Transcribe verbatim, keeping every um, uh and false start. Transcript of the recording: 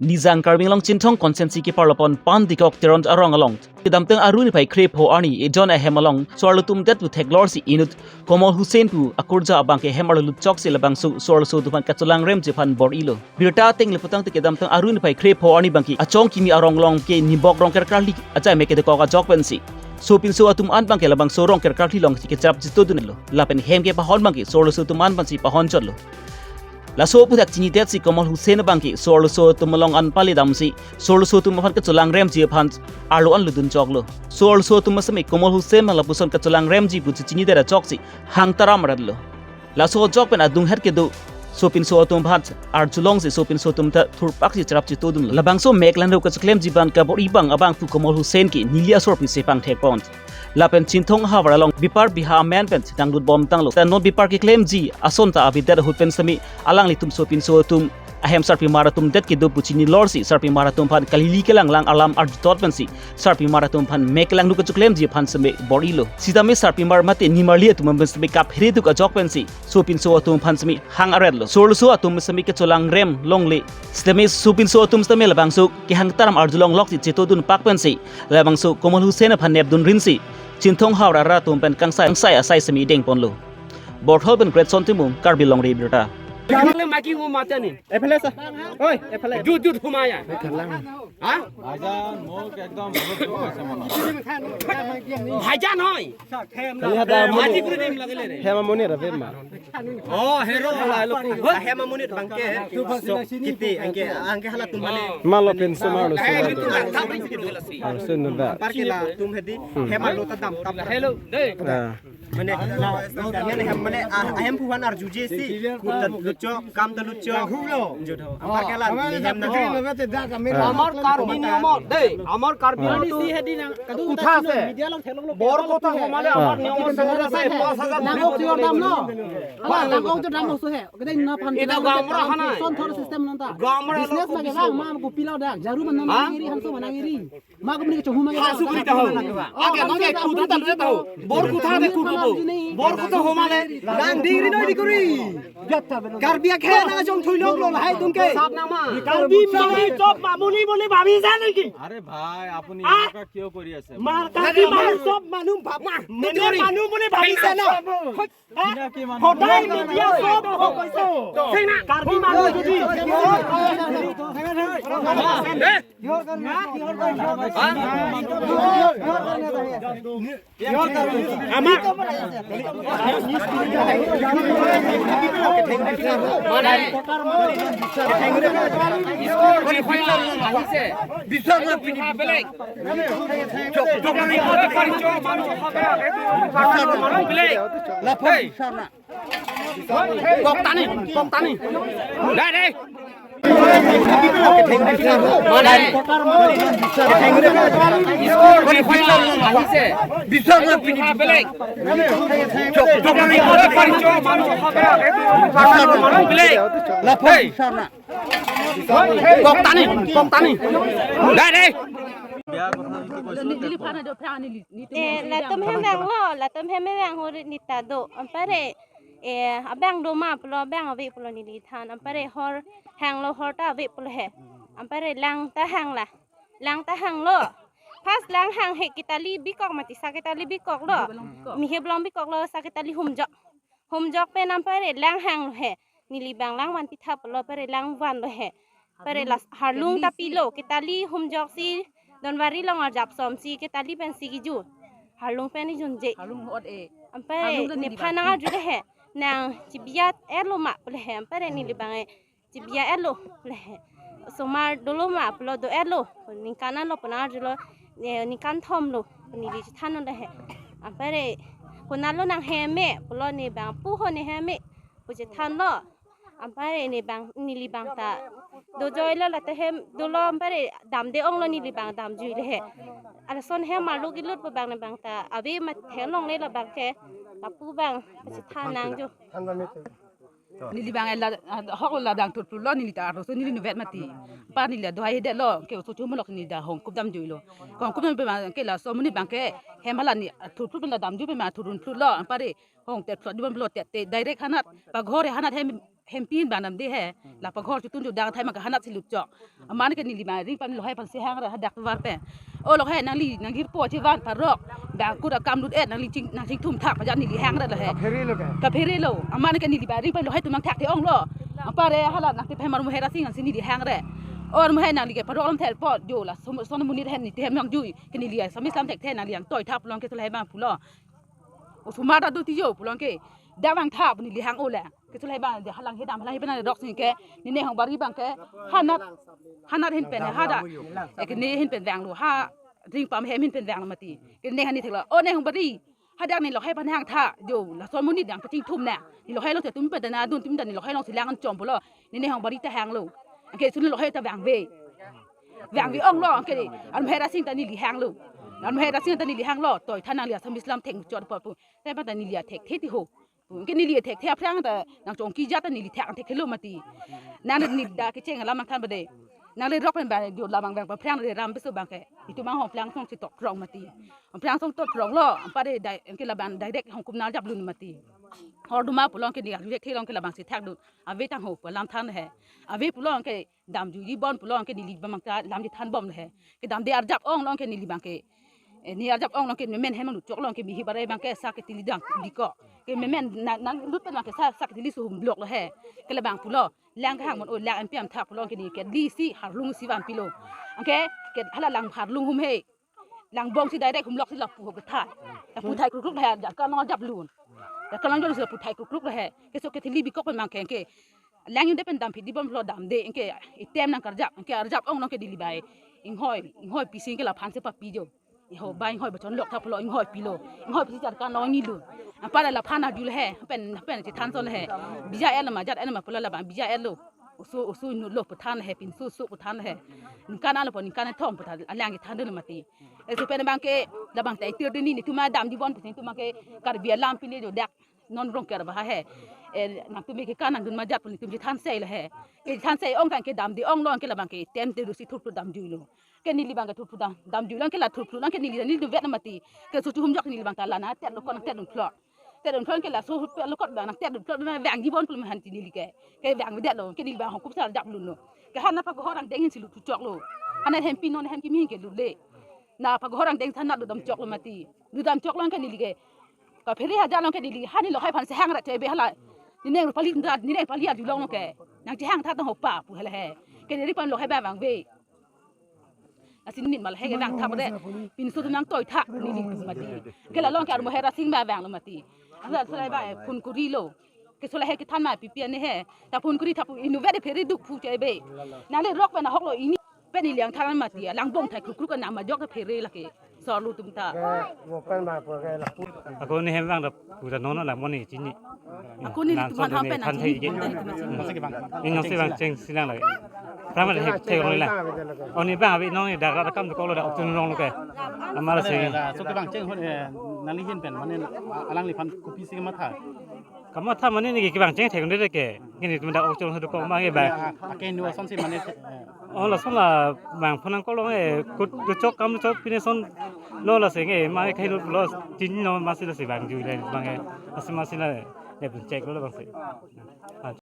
Nijang Karbi Anglong Chinthong constituency keparlopon Pandikok Teron arong along kedamtang Aru niphai krepho arni ejon ahem along so-arlo atum det pu theklorsi inut Komol Hussain pu akurja abangke hem arlo lutchoksi labangso so-arloso atum aphan kacholangremji aphan bor-ilo. Birta ateng le putangte kedamtang Aru niphai krepho arni abangke achong kimi arong along ke nibok rong kerkarli ajai me kedokok ajok pensi sopinso atum an abangke labangso rong kerkarli along kecherap chitodunlo. Lapen hem kepahon abangke so-arloso atum an aphansi pahonchotlo. Laso aphuthak chinidetsi Komol Hussain abangke so-arloso atum along an pali damsi so-arloso atum aphan kacholangremji aphan arlo an lutdunchoklo. So-arloso atum asami Komol Hussain abang lapuson kacholangremji pu chinidet ajoksi hang taram aretlo. Laso ajok pen adunghet kedo sopinso atum aphan arjulongsi sopinso atum ta thurpaksi cherap chitodunlo. Labangso mek langno kacheklemji aphan kabor-i abang abang pu Komol Hussain ke neli asor pisi pangthekpon. Lapen Chinthong ahavar along bepar beha amen pen chetang dut bom tanglo. Ta non bepar keklemji ason ta avedet ahut pen sami alanglitum sopinso atum ahem sarpimar atum det kedo pu chinilorsi sarpimar atum aphan kalili kelanglang alam arjutot pensi sarpimar atum aphan mek langno kacheklemji aphan sami bor-ilo. Sitame sarpimar mate nimarli atum aphan sami kaphere duk ajok pensi sopinso atum aphan sami hang aretlo. So-arloso atum sami kacholangrem longle. Sitame sopinso atum sitame labangso kehang taram arjulongloksi chitodunpak pensi labangso Komol Hussain aphan nepdunrinsi Chinthong ahavar arat atum pen kangsai kangsai asai sami dengponlo. Borthol pen Greatson Timung, Karbi Longri Abirta. Maki mo mata ni. Ephale sa. Oi, ephale. Jut jut humaya. Ha? ভাইজান, মোক একদম বহুত দুখ পাইছে মনত। ভাইজান হয়। Kali ada Maji amoni. Kuru dem lagile re. Hem amoni ra vema. Oh, hero. Hem amoni abangke. Kiti, angke, angke hala atum mane. Malo pen somar lo. Arloso nunda. Parke latum hedi. Hem arlo ta dam tap. Hello. Dei. Ah. Mane, mane, mane, ah, ahem aphan arjujesi, kut ta lutchok, kam ta lutchok. Jodho. Amar kala, ni hem na. Amar Karbi niyomot, dei, amar Karbi niyomot. Kotha ase. Bor kotha homale amar niyomot sohor ase, pas hajar. Dam ok siyor dam lo. Amar dam ok jo dam ok so he. Kedai na phan. Ita gamra hana. Son thor system nanta. Gamra lo. Business ma ke ba, ma ko pila da. Jaru man na iri, hanso man na iri. Ma ko mene ke chohu ma ke. Hasu beri tahu. Ake no ke kudu ta le tahu. Bor kotha de kudu bo. Bor kotha homale. Nang diri noi dikuri. Karbi akhel na jong thui lok lo hai tum ke. Karbi manu sob mamuli bole bhabi sa neki. আরে ভাই, আপুনি আ? এনেকুৱা কিয় কৰি আছে? মা, কাৰ্বি মানুহ চব মানুহ ভাব-, মানে মানুহ বুলি ভাবিছে ন? চিনাকি মানুহ। সদায় মিডিয়া চব হ'ব কৈছে। কাৰ্বি মানুহ যদি আমাক Koktani, koktani. Dai, dai. Koktani, koktani. Dai, dai. এ, লাটুম হে মেংলো, লাটুম হে মেং হো নিতা দো। আম্পারে, এ, abang do ma pulo, abang ave pulo neli than. Ampare hor hanglo, hor ta ave pulo he. Ampare lang ta hangla. Lang ta hanglo. Pas lang hang he kitali bikok mati sa kitali bikok lo. Mihe blong bikok lo sa kitali humjok. Humjok pen ampare lang hanglo he. Neli abang lang van pitha pulo, ampare lang vanlo he. Ampare las harlung ta pilo, kitali humjok si, donbari long arjap som si, kitali pen si kiju. Harlung pen ijun je. Harlung hot e. Ampare harlung ta neli nephan nang arju le he. Nang chibiat erlo ma pule he. Ampare neli abang e chibiat erlo le he. Somar dolo ma pulo do erlo. Ningkan anlo pu nang arjulo. Ne, ningkan thomlo. Neli chethanlo le he. Ampare konatlo nang hem me pulo, ne abang pu ho ne hem me pu chethanlo. Ampare ne abang, neli abang ta dojoilo, lata hem dolo, ampare damde onglo, neli abang damjui le he. Alason hem arlo kelut pu abang ne abang ta ave mat hem longle, labang ke lapu abang pachethan nangjo. Neli abang la, ah, hok la dang thurthur lo, neli ta arloso neli nuvet mati. Par neli la dohai hedet lo, ke oso chum lok neli ta hong kup damjuilo. Hong kup dam pe abang ke laso amoni abang ke hem hala ne thurthur la damju pe ma thurthur lo, ampare hong tet plot dibon lo tet te direct hanat, paghor hanat hem, Hempi abang damde he, la paghor chotun chodang athai ma kahanat si lutchok. Amat ke neli abang ring pame, lohei aphan sehang ra hadak tovar pen. O lohei, nangli, nangli po chevan parok. Bangkur akam lut-et, nangli ching, nangchingthum thak, pajat neli hang ra lohei. Kaphere lo ke? Kaphere lo. Amat ke neli abang ring pame, lohei atum nangthak the-ong lo. Apar re hala nangtiphem armu Hera Sing ansi neli hang re. O armu he, nangli ke parok alam thel po, jo la som, son monit hen neli tihem nangjui. Ke neli asam islam thekthe, nangli nangtoi thak pulo ke, keso lahei abang pulo. Osomar ta do ti jo pulo ke. Dak vangtha pu neli hang-o le. Keso lahei abang de halang hedam, halang he pen rok sing ke. Ne Nenghong Bari abang ke. Hanat, hanat ahin pen hadak. Eke ne ahin pen vanglo, ha ring pame hem ahin pen vanglo mati. Ke ne hani theklo. O Nenghong Bari, hadak ne lohei aphan hangtha. Jo, lason monit nangpachingthum nang. Ne lohei along te atum pen ta nangdun, atum ta ne lohei alongsi lang-an chom pulo. Ne Nenghong Bari ta hanglo. Anke su ne lohei ta vangve. Vangve-ong lo, anke armu Hera Sing ta neli hanglo. Armu Hera Sing ta neli hanglo. Toitha, nangli asam islam thek muchot apot pu. Te pa ta neli athekthe ti ho. Anke neli athekthe aphrang ta nangchongki ajat ta neli thak thekthe lo mati. Nang neli dak kecheng alam nangthan bade. Nangli rok pen abang jo labang abang aphrang de ram beso abang ke. Itum abang Hongplang song si tok krong mati. Hongplang song tok krong lo, anpar de dai, anke labang direct Hongkum nang arjap lun mati. Hor duma pulo ke neli direct thelong ke labangsi thakdun. Ave tang ho pu alam than he. Ave pulo ke damjuiji bon pulo ke neli abang ta lam chethan bom he. Ke damde arjap-ong lo ke neli abang ke. Eh, ne arjap-ong lo ke memen hem lutchok lo ke, mihi barai abang ke sa ketili dang dikok. Ke memen nang, nanglut pen abang ke sa, sa ketili su humblok lo he. Ke labang pulo. Lang kehang mon, o lang empiam thak pulo ke ne ke lisi harlung si vanpilo. Anke ke hala lang harlung hum he. Lang bong si direct humlok si lapu ho kethai. Lapu thai krukruk he, dak kanong arjap lun. Dak kanong jon si lapu thai krukruk he. Keso ketili bikok pen abang ke, ke. Lang yun de pen damphit di bom lo damde, anke item nangkarjap, anke arjap-ong lo ke neli abang. Inghoi, inghoi pisi ke laphan si papi jo. Iho abang inghoi bachon lok thap lo, inghoi pilo. Inghoi pisi jar kanong ngilu. Anpar laphan arju le he, pen, pen chethan son le he. Bija el ma jat el ma pulo labang, bija el lo. Oso, oso inut lo pu than he, pinso so pu than he. Ningkan alo pu, ningkan thom pu than, alang chethan dun mati. Keso pen abang ke, labang ta itir dun ni, netum damji bon pu netum abang ke, Karbi alam pine jo dak. Non Rongker abang he. Eh, nangtum ke kanang dun ma jat pu netum chethan sei le he. Ke chethan sei-ong tang ke damde-ong lo, anke labang ke tem te do si thurphu damjui lo. Ke neli abang ke thurphu dam, damjui lo, anke la thurphu lo, anke neli, neli do vet na mati. Keso chu humjok neli abang ta la nangtet lo, kon nangtet dun phlot. Tet dun phlot ke laso hut pe lo kot abang nangtet dun phlot abang vangji bon pulo ma han ti neli ke. Ke vangvedet lo, ke neli abang Hongkum si arjap lun lo. Ke han na paghor angdeng ahin si luthu chok lo. Han na Hempi non Hempi kimi ahin ke lut le. Na paghor angdeng than na dodam chok lo mati. Dodam chok lo anke neli ke. Kaphere hajar lo anke neli, ha ne lohei aphan sehang ra chebe hala. Ne Nengrupali nda, ne Nengrupali arjulong lo ke. Nangchehang tha tang ho pa pu hala he. Ke neli ring pame lohei abang vangve. Lasi neli ma lahei ke vangtha bade. Pinso atum nangtoi thak neli tum mati. Ke la lo anke armu Hera Sing abang vanglo mati. Asa sala abang phone kuri lo. Keso lahei kethan ma pipi ane he. Ta phone kuri tha pu inutvet de phere duk phu chebe. Nangli rok pen ahok lo, ini pen ili angthang mati. Lang bong thai krukruk anam ajok ta phere lake. Sorlu tum ta. Ke, wo pen ma pu ke lapu. Ako ne hem abang ta pu ta non la mo ne chini. Ako ne nang litum son han ne pen than thei je. Nang si bang cheng silang lagi. Pramar he thek rong la. O ne abang abi non ne dak rak kam ko lo dak tun rong lo ke. Amar si. So ke bang cheng hon, eh, nangli ahin pen mane alangliphan kopi si kematha. Kamatha mane ne ke bang cheng thek ne ke. Ke netum dak ok chong hadu ko ma ke ba. Ake nu ason si mane, eh, O lason la bang phonang kolong e, kut do chok kam do chok pine son lo la seng e, ma e khai lo lo tin lo ma si la si bang ju le bang e, asi ma si la le pun chek lo la bang si.